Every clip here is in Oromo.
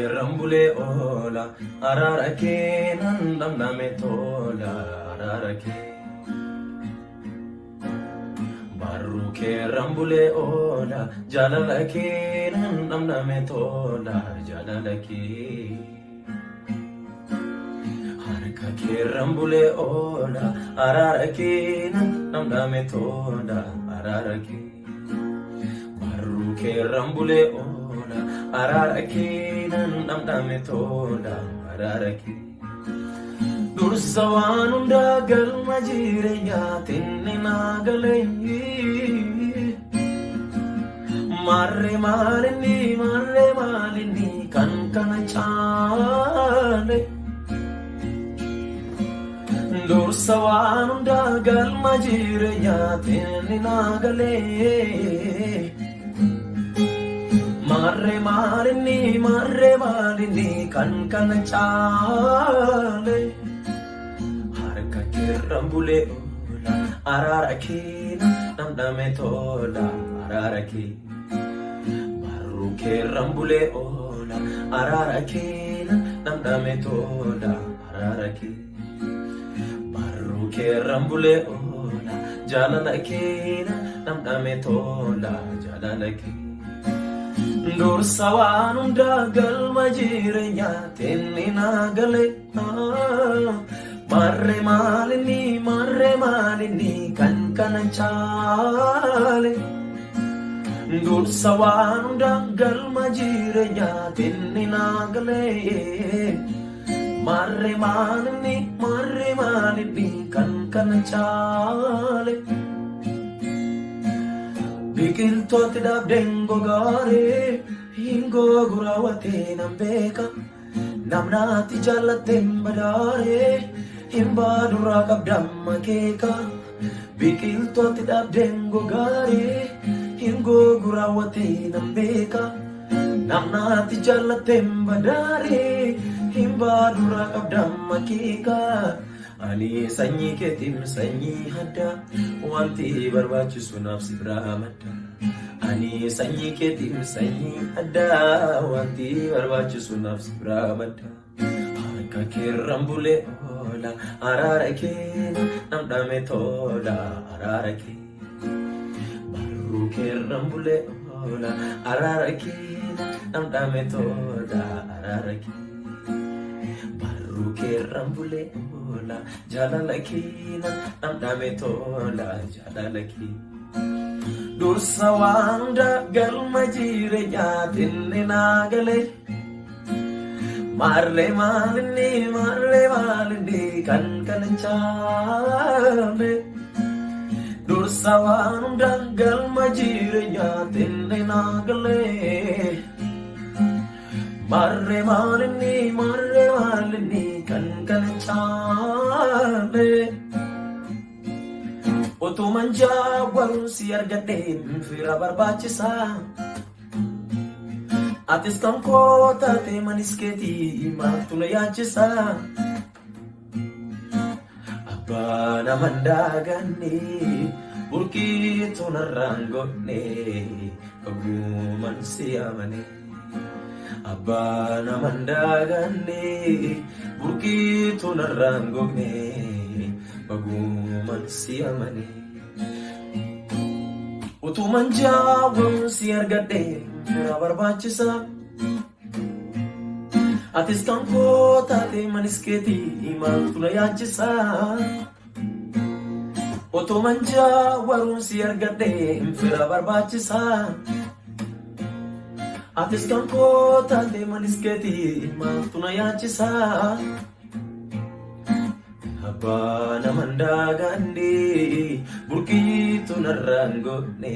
keerran bulee oola, araara kee nan dhamdhame tola, araara kee. Barruu keerran bulee oola, jaalala kee nan dhamdhame tola, jaalala kee. Harka keerran bulee oola, araara kee nan dhamdhame tola, araara kee. Barruu keerran bulee oola, araara kee nan dhamdhame tola, araara kee. Dursa waan hundaa galma jireenyaatiin ni naa galee. Maarree maalinni, maarree maalinni kan kana caale. Dursa waan hundaa galma jireenyaatiin ni naa galee. Maarree maalinni, maarree maalinni kan kana caale. Harka keerran bulee oola, araara kee dhamdhame tola, araara kee. Barruu keerran bulee oola, araara kee dhamdhame tola, araara kee. Barruu keerran bulee oola, jaalala kee dhamdhame tola, jaalala kee. Dursa waan hundaa galma jireenyaatiin ni naa galee. Maarree maalinni, maarree maalinni kan kana caale. Dursa waan hundaa galma jireenyaatiin ni naa galee. Maarree maalinni, maarree maalinni kan kana caale. Biqiltooti dhaabdeen gogaaree hin gogu raawwatee nan beeka. Namnaati jaallatteen badaaree hin baadurraa qabdamma keeka. Biqiltooti dhaabdeen gogaaree hin gogu raawwatee nan beeka. Namnaati jaallatteen badaaree hin baadurraa qabdamma keeka. Ani sanyii keetiin sanyii addaa, wanti barbaachisu naaf si biraa madda. Ani sanyii keetiin sanyii addaa, wanti barbaachisu naaf si biraa madda. Harka keerran bulee oola, araara kee dhamdhame tola, araara kee. Barruu keerran bulee oola, araara kee dhamdhame tola, araara kee. Barruu keerran bulee oola, jaalala kee dhamdhame tola, jaalala kee. Dursa waan hundaa galma jireenyaatiin ni naa galee. Maarree maalinni, maarree maalinni kan kana caale. Dursa waan hundaa galma jireenyaatiin ni naa galee. Maarree maalinni, maarree maalinni kan kana caale. Otuman jaawwaruun si argadheen fira barbaachisaa. Atis kan koo taate manis keetii maaltu na yaachisaa? Abbaa naman daaganne, burqiituu narraan godhne, baguuman si amane. Abbaa naman daaganne, burqiituu narraan gogne, baguuman si amane. Utuman jaawwaruun si argadhe fira barbaachisaa. Atis kan koo taate manis keetii maaltu na yaachisaa? Otuman jaawwaruun si argadhe fira barbaachisaa. Atis kan koo taate manis keetii maaltu na yaachisaa? Abbaa naman daaganne, burqiituu narraan godhne,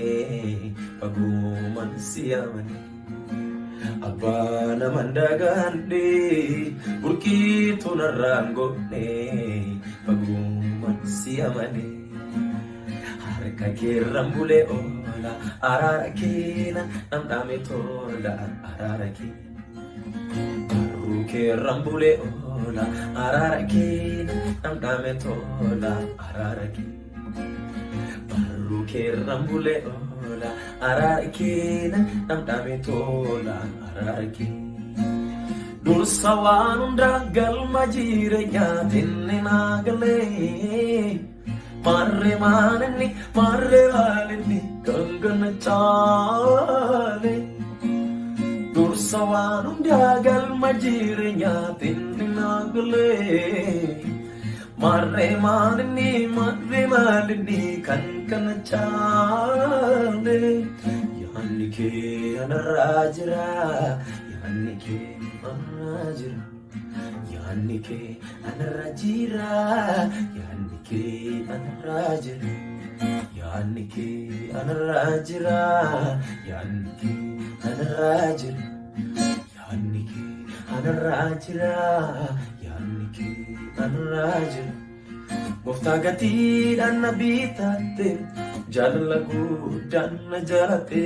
baguuman si amane. Abbaa naman daaganne, burqiituu narraan godhne, baguuman si amane. Harka keerran bulee oola, araara keena dhamdhame tola, araara kee. Barruu keerran bulee oola, araara keena dhamdhame tola, araara kee. Barruu keerran bulee oola, araara keena dhamdhame tola, araara kee. Dursa waan hundaa galma jireenyaatiin ni naa galee. Maarree maalinni maarree maalinni kan kana caale. Dursa waan hundaa galma jireenyaatiin ni naa galee. Maarree maalinni maarree maalinni kan kana caale. Yaanni kee anarraa jira, yaanni kee anarraa jira. Yaanni kee anarra jira, yaanni kee anarra jira. Yaanni kee anarra jira, yaanni kee anarra jira. Yaanni kee anarra jira, yaanni kee anarra jira. Gooftaa gatiidhaan na bitatte, jaalala guddaan na jaalatte,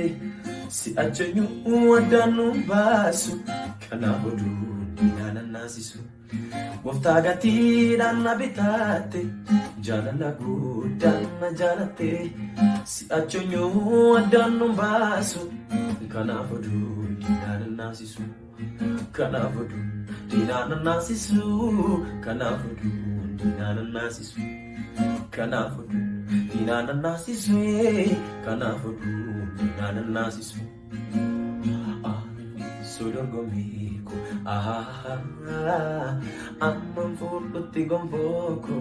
si ajjanyuu addaan nu baasu, kanaaf oduu diinaa nan naasisu. Gooftaa gatiidhaan na bitatte, jaalala guddaan na jaalatte, si ajjanyuu addaan nu baasu, kanaaf oduu diinaa nan naasisu. Kanaaf oduu diinaa nan naasisu. Kanaaf oduu diinaa nan naasisu. Kanaaf oduu diinaa nan naasisu. Kanaaf oduu diinaa nan naasisu. Ani dorgommii ko, amman fuudhutti gonfoo ko,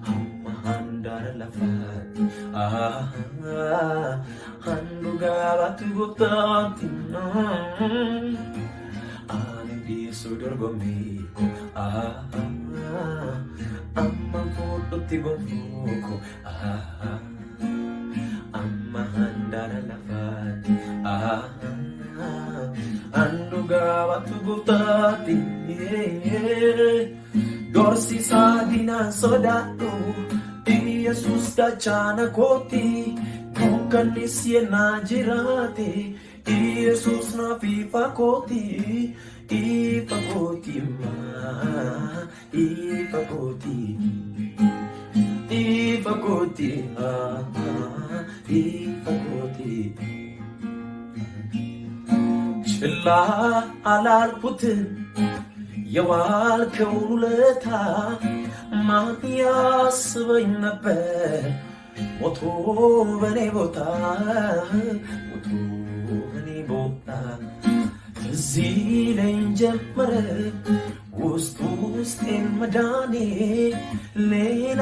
hamma handaara lafaatti, handugaa baatu gooftaatti. Ani dhiyeessu dorgommii ko, amman fuudhutti gonfoo ko, amma handaara lafaatti, handugaa baatu gooftaatti. Dorsisaa diinaan sodaadhu, Yesuus gaachana kooti, dukkannis yennaa jiraate, Yesuus naaf ifa kooti, ifa kooti, ifa kooti, ifa kooti, ifa kooti. ችላ አላልኩትም የዋልከውን ውለታ፣ ማን ያስበኝ ነበር ሞቶ በኔ ቦታ፣ ሞቶ በኔ ቦታ። ትዝ ይለኝ ጀመረ ውስጥ ውስጤን መዳኔ፣ ሌላ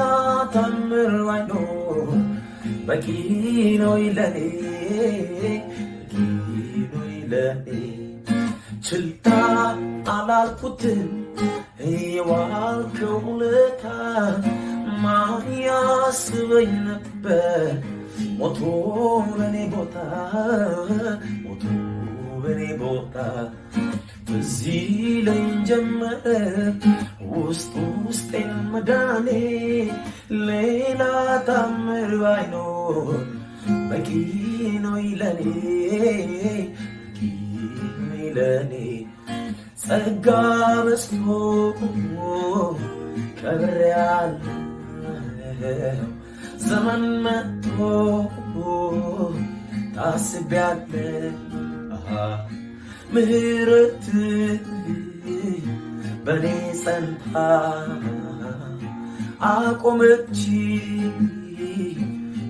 ታምር ባይኖር በቂ ነው ለኔ፣ በቂ ነው ለኔ። ችላ አላልኩትም የዋልከው ውለታ፣ ማን ያስበኝ ነበር ሞቶ በኔ ቦታ፣ ሞቶ በኔ ቦታ። ትዝ ይለኝ ጀመረ ውስጥ ውስጤን መዳኔ፣ ሌላ ታምር ባይኖር በቂ ነው ለኔ፣ በቂ ነው ለኔ። ጸጋ በዝቶ ከብሬያለሁ፣ ዘመን መጥቶ ታስቤያለሁ፣ ምህረት በኔ ጸንታ አቆመች።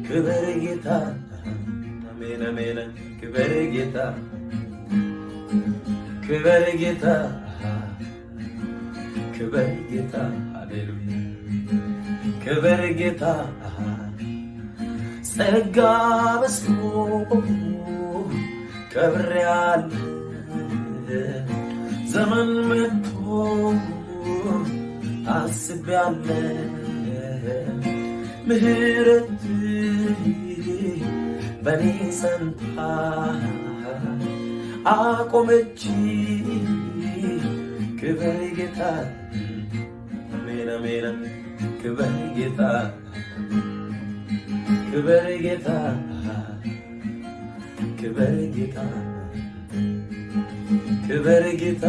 ክብር ጌታ፣ አሜን አሜን። ክብር ጌታ፣ ክብር ጌታ፣ ክብር ጌታ፣ ሃሌሉያ፣ ክብር ጌታ። ጸጋ በዝቶ ከብሬያለሁ፣ ዘመን መጥቶ ታስቤያለሁ፣ ምህረት በኔ ጸንታ አቆመች። ክብር ጌታ፣ አሜን አሜን። ክብር ጌታ፣ ክብር ጌታ፣ ክብር ጌታ፣ ክብር ጌታ።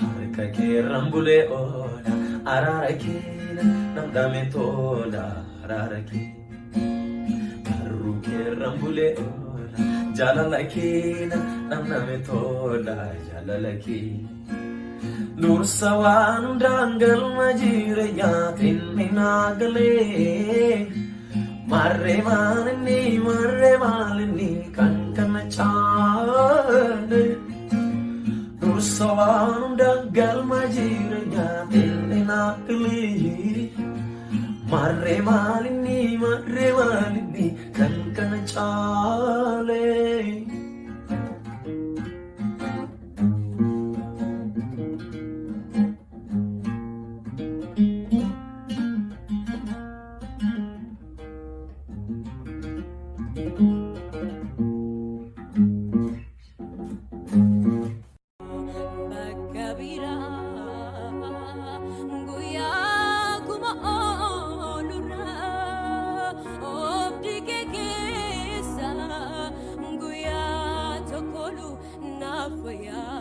Harka keerran bulee oola, araara kee namdame tola, araara kee barruu keerran bulee oola. Jaalala keenan dhamdhame tola jaalala kee. Dursa waan hundaan galma jireenyaatiin ni naagalee. Marree maalinni marree maalinni kan kana caale. Dursa waan hundaan galma jireenyaatiin ni naagalee. Marree maalinni marree maalinni kan kana caale. Bakka biraa guyyaa kuma oolurraa oobdii kee keessa guyyaa tokkolu naaf wayyaa.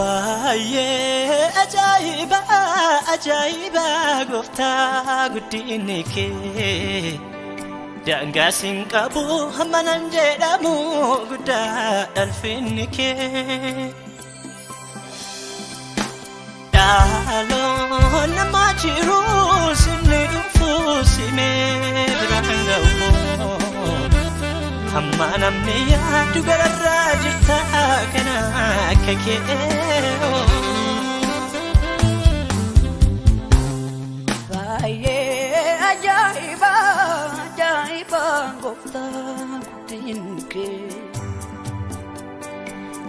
Baay'ee ajaa'iba ajaa'iba gooftaa guddinni kee daangaa siin qabu hamma nan jedhamu guddaa dhalfinni kee. Dhaloon nama jiru sinni dhufu simee biraan ga'u. Hamma namni yaadu gararraa jirta kana akka kee. Baay'ee ajaa'iba ajaa'iba gooftaa guddinni kee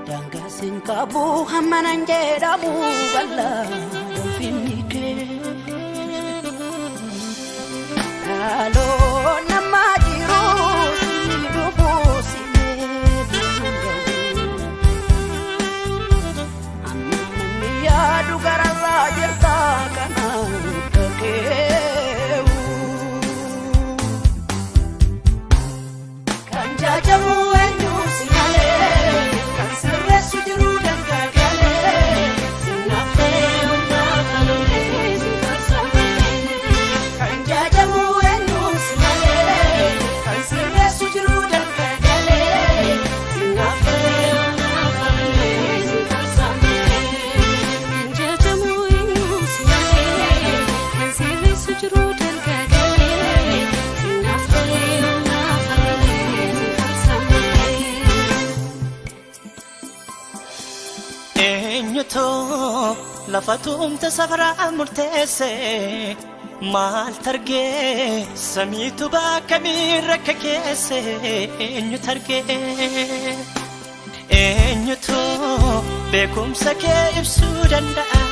daangaa siin qabu hamma nan jedhamu bal'aa ulfinni kee. Dhaloon nama jiru si dhufu si biraan ga'u. Amma namni yaadu gararraa jirta kana akka keewu. Kan jaajamu eenyu si malee, kan sirreessu jiru dangaa galee, sinnaafee humnaaf haluulee si farsaamalee. Kan jaajamu eenyu si malee, kan sirreessu jiru dangaa galee, sinnaafee humnaaf haluulee si farsaamalee. Kan jaajamu eenyu si malee, kan sirreessu jiru dalgaa galee, sinaaf tolee humnaaf haluulee si farsaamalee. Eenyutu lafa tuumta safaraa murteesse maal targee samiitu bakka miirra akka keesse eenyu targee eenyutu beekumsa kee ibsuu danda'a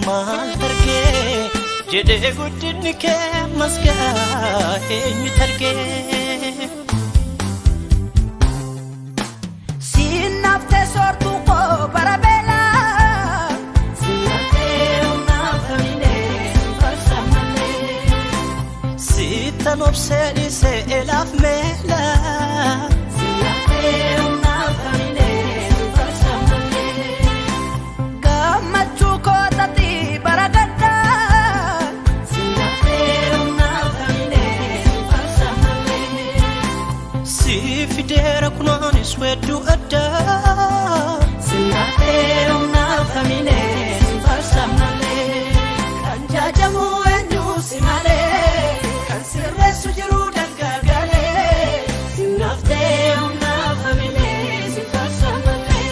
maal targee jedhee guddinni kee masgaa eenyu targee. Sinnaftee soortuu koo bara beelaa. Sinnaftee humnaaf hamilee si farsaamalee. Sittan obsee dhiisee elaaf meela. Sinnaftee humnaaf hamilee si farsaamalee. Gammachuu kootatti bara gaddaa. Sinnaftee humnaaf hamilee si farsaamalee. Si fideera kunoonis weedduu addaa. Sinnaftee humnaaf hamilee si farsaamalee. Kan jaajamu eenyu si malee, kan sirreessu jiru dangaa galee. Sinnaftee humnaaf hamilee si farsaamalee.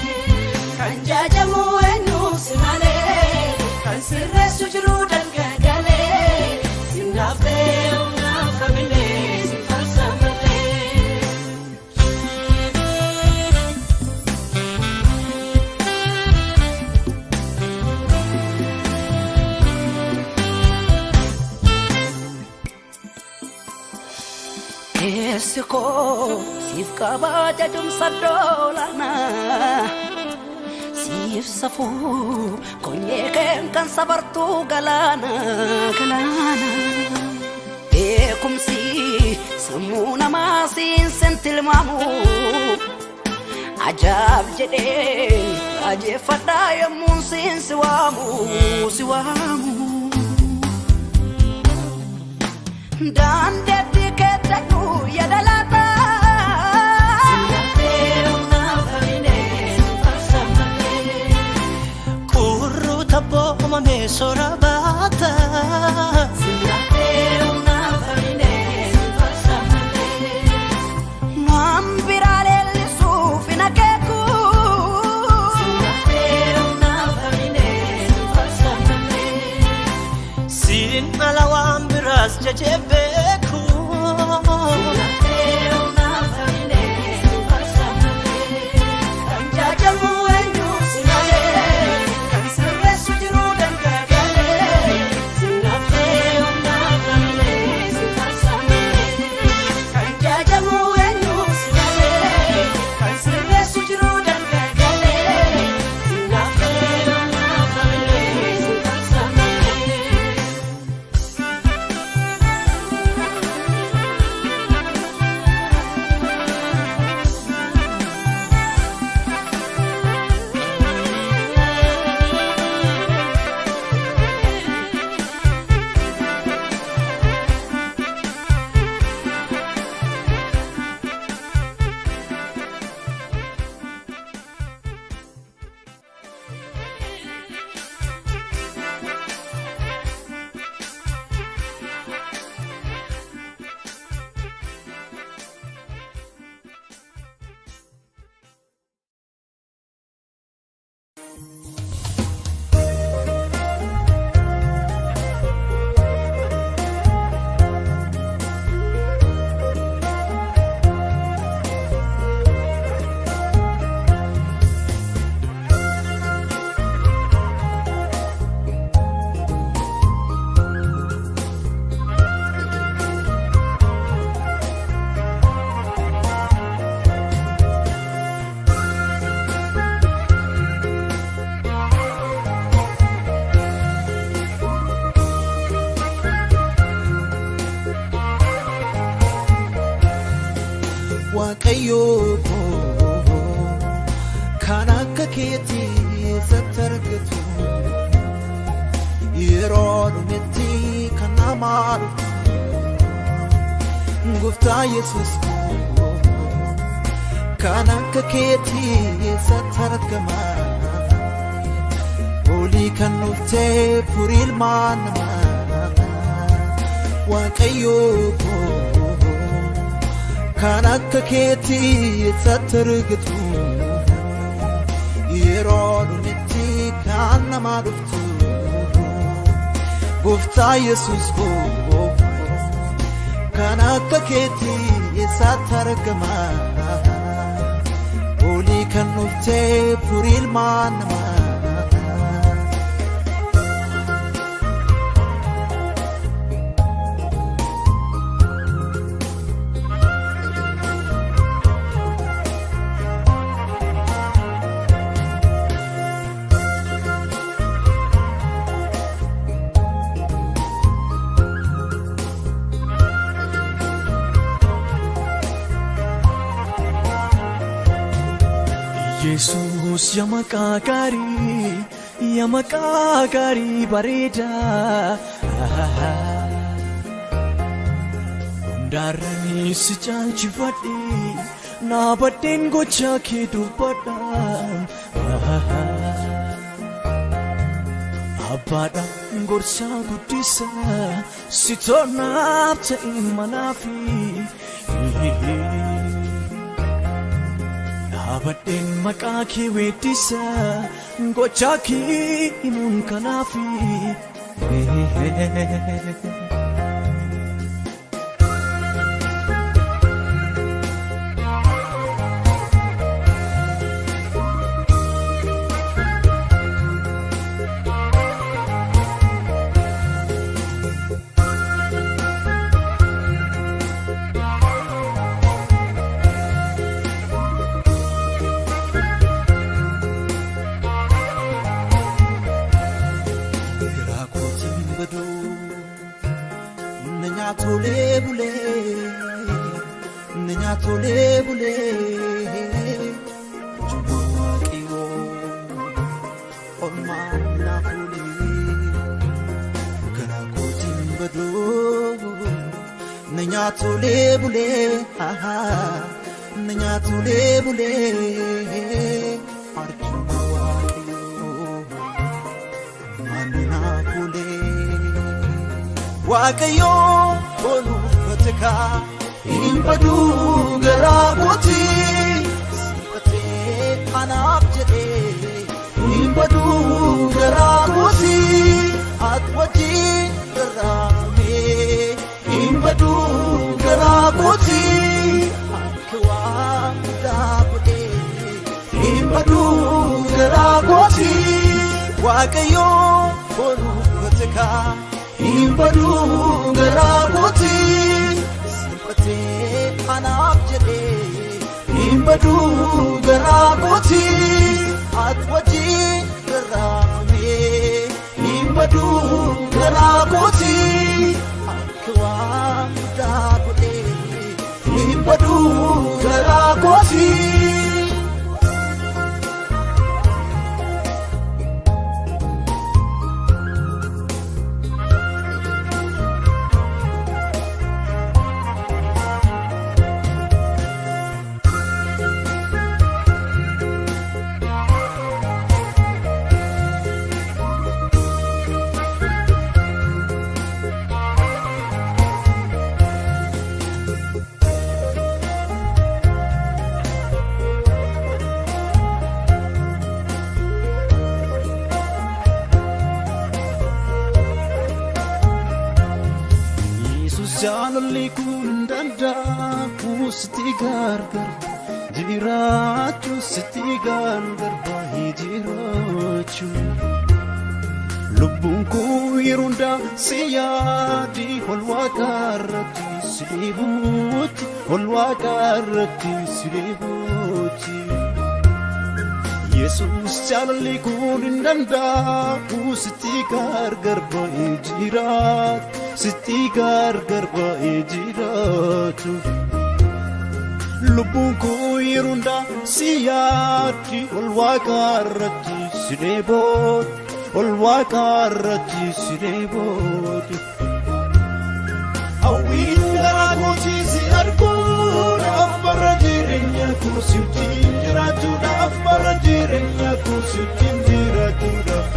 Kan jaajamu eenyu si malee, kan sirreessu jiru dangaa galee. Sinnaftee humnaaf hamilee si farsaamalee. Keessi koo siif qabaa jajumsa doolaana siif safuu konyee keen kan safartuu galaana galaana. Beekumsi sammuu namaa siin sen tilmaamu ajaab jedhee raajeffadhaa yommuun siin si waamu si waamu. Daandeetti keettadhu yaadalaata. Kurruuta boomamee soora baata. Waan biraa leellisuuf hin akeeku. Siin ala waan biraas jajee beeku. Kan jaajamu eenyu si malee, kan sirreessu jiru dangaagalee. Kan jaajamu eenyu si malee, kan sirreessu jiru dangaagalee. Waaqayyoo koo kan akka keetii eessatti argatu yeroo dhumetti kan namaa dhuftu gooftaa Yesuus koo kan akka keetii eessatti argama olii kan dhuftee furii ilmaan namaa Waaqayyoo koo kan akka keetii eessatti argatu yeroo dhumetti kan namaa dhuftu gooftaa Yesuus koo kan akka keetii eessatti argama olii kan dhuftee furii ilmaan namaa. Yesuus yaa maqaa gaarii, yaa maqaa gaarii bareedaa. Hundaarranii si caalchifadhe, naa baddeen gochaa kee dubbadha. Abbaadha gorsaa guddisa, si tolnaaf ta'e manaafi. Dhaabadheen maqaa kee weeddisa gochaa kee himuun kanaafi. nyaatolee bulee, na nyaatolee bulee. Juma waaqayyoo olmaan naaf oolee, garaa kootiin baduu. Na nyaatolee bulee, na nyaatolee bulee. Arjuma waaqayyoo manni naaf oolee. Waaqayyoo ooluuffate kaa hin baduu garaa kootii sifatee anaaf jedhee hin baduu garaa kootii ati wajjin garraamee hin baduu garaa kootii akka waan guddaa godhee hin baduu garaa kootii Waaqayyoo ooluuffate kaa. Hin baduu garaa kootii sifatee anaaf jedhee hin baduu garaa kootii ati wajjin garraamee hin baduu garaa kootii akka waan guddaa godhee hin baduu garaa kootii. Yesus jaalalli kun hin danda'amu sitti gargar jiraachuu sitti gargar baay'ee jiraachuu. Lubbuun koo yeroo hundaa si yaadi ol waaqa irratti si dheebuutti ol waaqa irratti si dheebuutti. Yesus jaalalli kun hin danda'amu sitti gargar baay'ee jiraatu sitti gargar baay'ee jiraatu. Lubbuun koo yeroo hundaa si yaaddi ol waaqa irratti si dheebooti ol waaqa irratti si dheebooti. Hawwiin garaa kootii si arguudhaaf bara jireenya koo si wajjin jiraachuudhaaf bara jireenya koo si wajjin jiraachuudhaaf.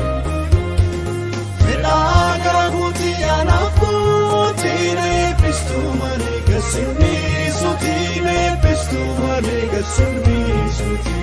Fedhaa garaa kootii anaaf kootii na eebbistuu malee gasimmiisuutii na eebbistuu malee gasimmiisuutii.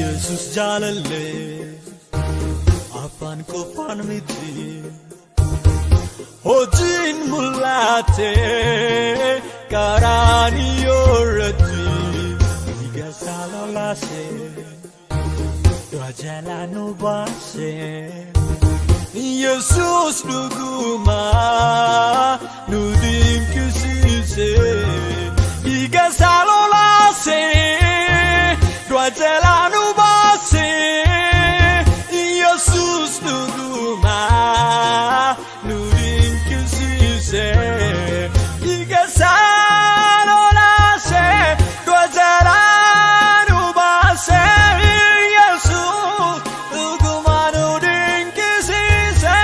Yesus jaalallee afaan qofaan miti hojiin mul'ate karaa irratti dhiiga isaa lolaase du'a jalaa nu baase Yesus dhuguma nu dinqisiise dhiiga isaa lolaase du'a jalaa nu baase Yesus dhuguma nu dinqisiise dhiiga isaa lolaase du'a jalaa nu baase Yesus dhuguma nu dinqisiise.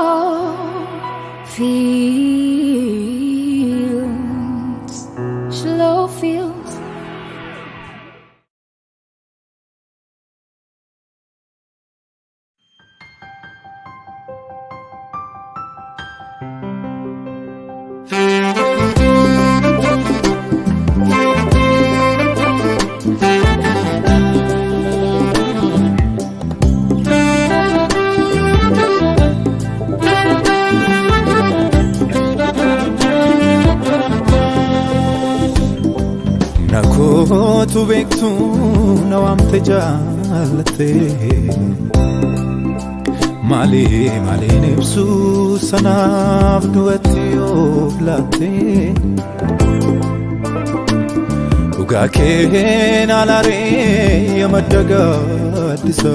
Shiloh fields, Shiloh fields. Nakootu beektu na waamte jaallatte. Maali maaliin ibsu sanaaf du'atti of laatte. Dhugaa keen alaaree ya madda gaaddisa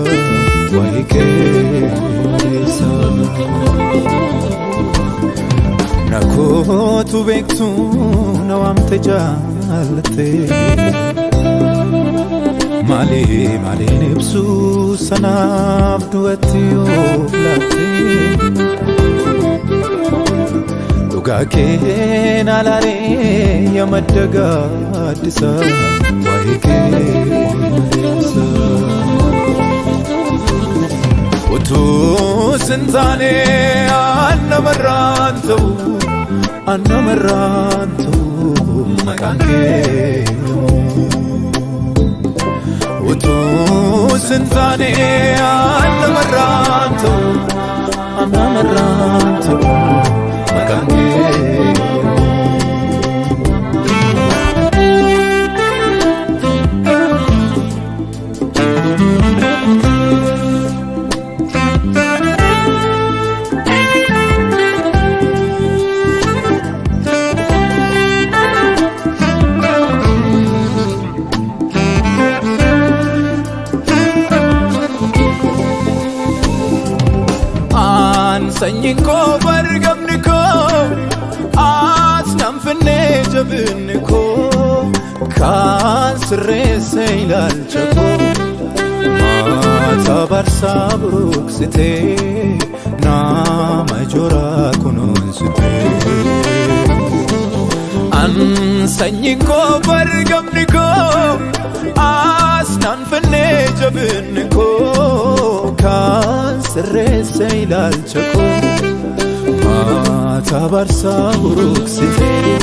waa'ee keessa. Nakootu beektu na waamte jaallatte. Maali maaliin ibsu sanaaf du'atti of laatte. Dhugaa keen alaaree ya madda gaaddisa waa'ee keessa. Utuu sin taane annamarraan ta'u, annamarraan ta'u maqaan kee. Utuu sin taane annamarraan ta'u, annamarraan ta'u maqaan kee. An sanyiin koo bargamni koo as nan finnee jabinni koo kan sirreesse ilaalcha koo maata barsaa buruqsitee nama joraa kunuunsitee. An sanyiin koo bargamni koo as nan finnee jabinni koo kan sirreesse ilaalcha koo maata barsaa buruqsitee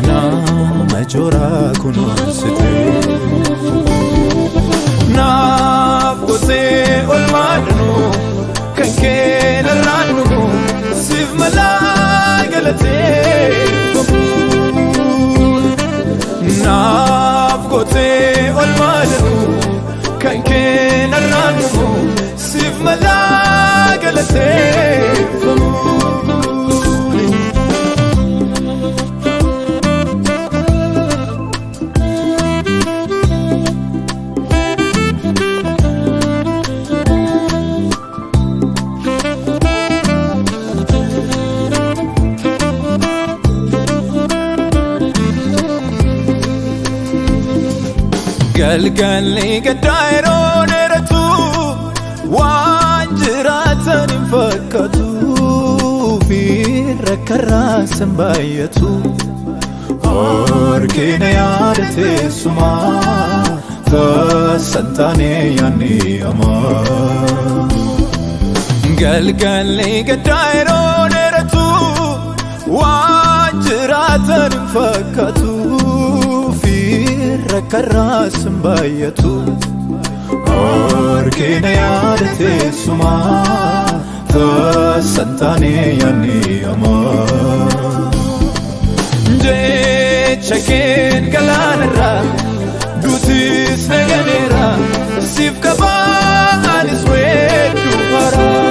nama joraa kunuunsitee. Naaf gosee olmaa danuu kan kee narraan dhugu siif malaa galateeffamu. Naaf gosee olmaa danuu kan kee narraan dhugu siif malaa galateeffamu. Galgalli gaddaa yeroo dheeratu waan jiraatan hin fakkaatu fi rakkarraa san baay'atu. Harkina yaada teessumaa tasan taane yaadni hamaa. Galgalli gaddaa yeroo dheeratu waan jiraatan hin fakkaatu fi rakkarraa san baay'atu. Harkina yaada teessumaa tasan taane yaadni hamaa. Jecha keen galaanarraa duutis naganeera siif qabaanis weedduu haaraa.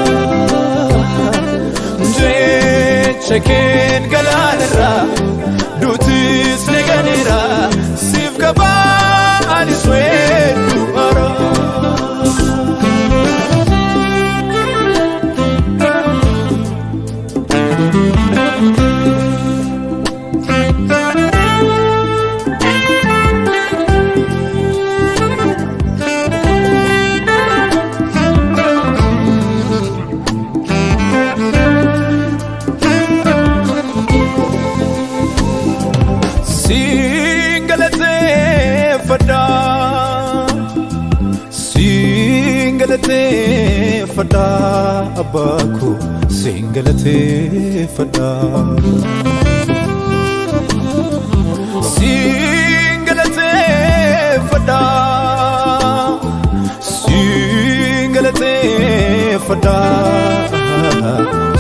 Jecha keen galaanarraa duutis naganeera siif qabaanis weedduu haaraa. Siin galateeffadha. Siin galateeffadha abbaa koo siin galateeffadha. Siin galateeffadha. Siin galateeffadha.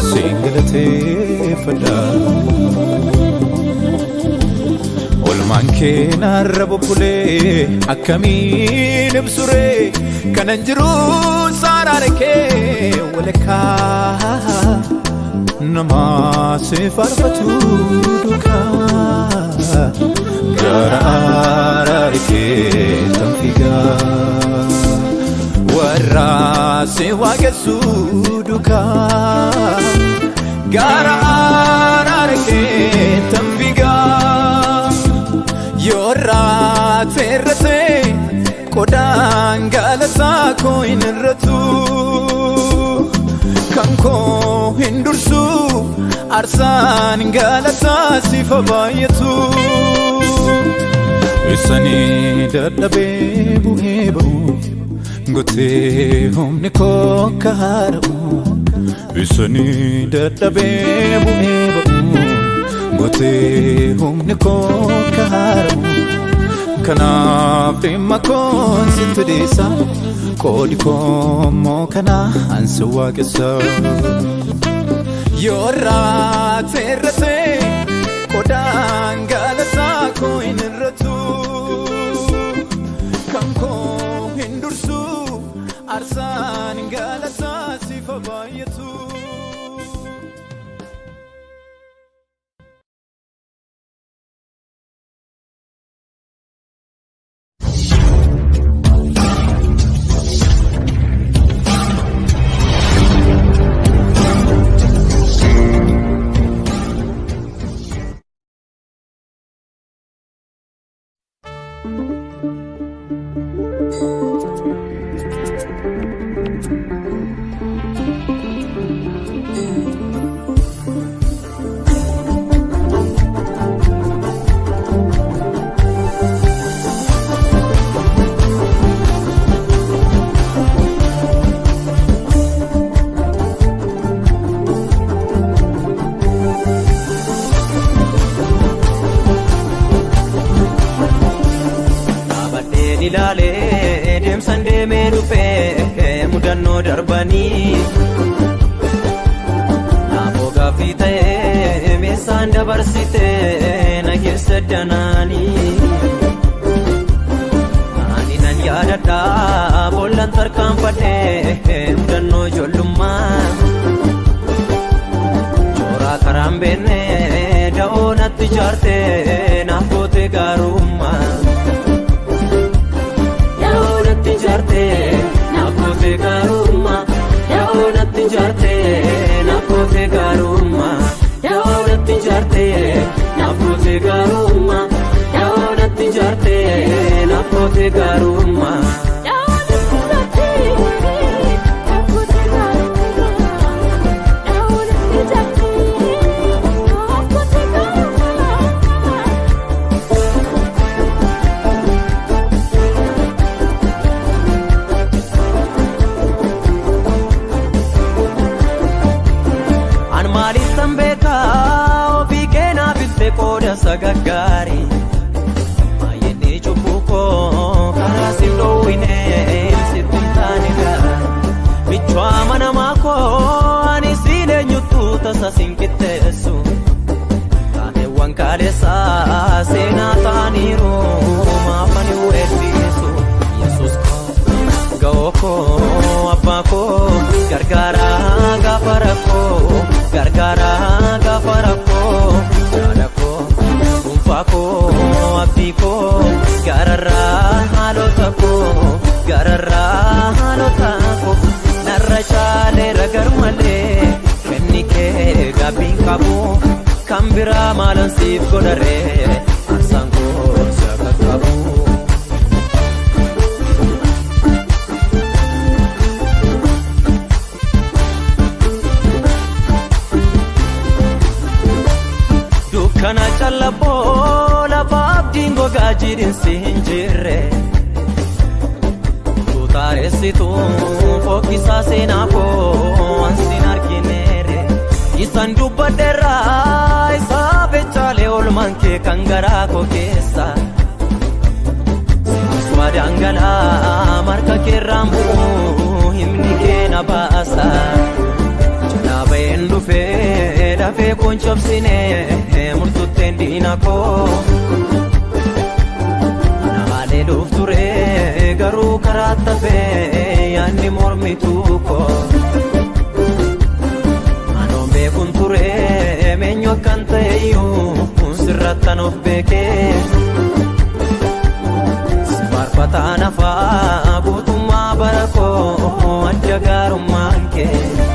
Siin galateeffadha. Olmaan Afaan kee narra bubbulee akkamiin ibsuree kanan jiru saaraare kee walakkaa namaa si faarfatu duukaa gara araare kee tan fiigaa warra si waaqessu duukaa gara araare kee tan fiigaa. Yoorraa teerratee qodaan galataa koo hin irratu kan koo hin dursu aarsaan galataa sifa baay'atu. Isanii dadhabee bu'ee ba'u gootee humni koo akka haara'u. Isanii dadhabee bu'ee ba'u gootee humni koo akka haara'u. Kanaaf dhimma koon sitti dhiisa qoodi koo immoo kana ansi waaqessa. Yoorraa teerratee qodaan galataa koo hin irratu kan koo hin dursu aarsaan galataa sifa baay'atu. Dhaabadheen ilaalee deemsan deemee dhufee mudannoo darbanii. Naafoo gaaffii ta'ee meeshaan dabarsitee na keessa danaanii. Ani nan yaadadha boollan tarkaanfadhee mudannoo ijoollummaa. Chooraa karaan beenne da'oo natti ijaartee naaf goote gaarummaa. Da'oo natti ijaartee naaf goote gaarummaa. Da'oo natti ijaartee naaf goote gaarummaa. Da'oo natti ijaartee naaf goote gaarummaa. Da'oo natti ijaartee naaf goote gaarummaa. An maaliif beekaa ofii keenyaa bitte qooda sagaggaarii. Baay'inni cubbuu koo karaa si dhoowwine sitti hin taane gaara. Michuu amanamaa koo ani siin eenyuttu tasa siin qixxeessu. Taateewwan kaaleessaa seenaa ta'aniiru maaf ani weeddisu. Yesuus koo ga'oo koo abbaa koo gargaaraa gaafa rakkoo gargaaraa gaafa rakkoo jaala koo dhuunfaa koo abdii koo gararraa haalota koo gararraa haalota koo narra chaaleera garmalee kenni kee gaabbiin qabu kan biraa maalan siif godharee aarsaan koo si akka qabu. Dukkana callaboo lafa abdiin gogaa jiidhinsi hin jirre. Tuutaareessitu fokkisaa seenaa koo ansin argineere. Isaan dubbadheerraa isaa bechaalee olmaan kee kan garaa koo keessa. Sinis waadaan galaa marka keerraan bu'u himni kee na baasa. Jalaa baheen dhufee lafee koon cabsinee murtutteen diina koo. Karaatti hafee yaadni mormituu koo. Anoon beekun ture meenyu akkan ta'eyyuu sirrattan of beekee. Si faarfataan hafaa guutummaa bara koo adda gaarummaan kee.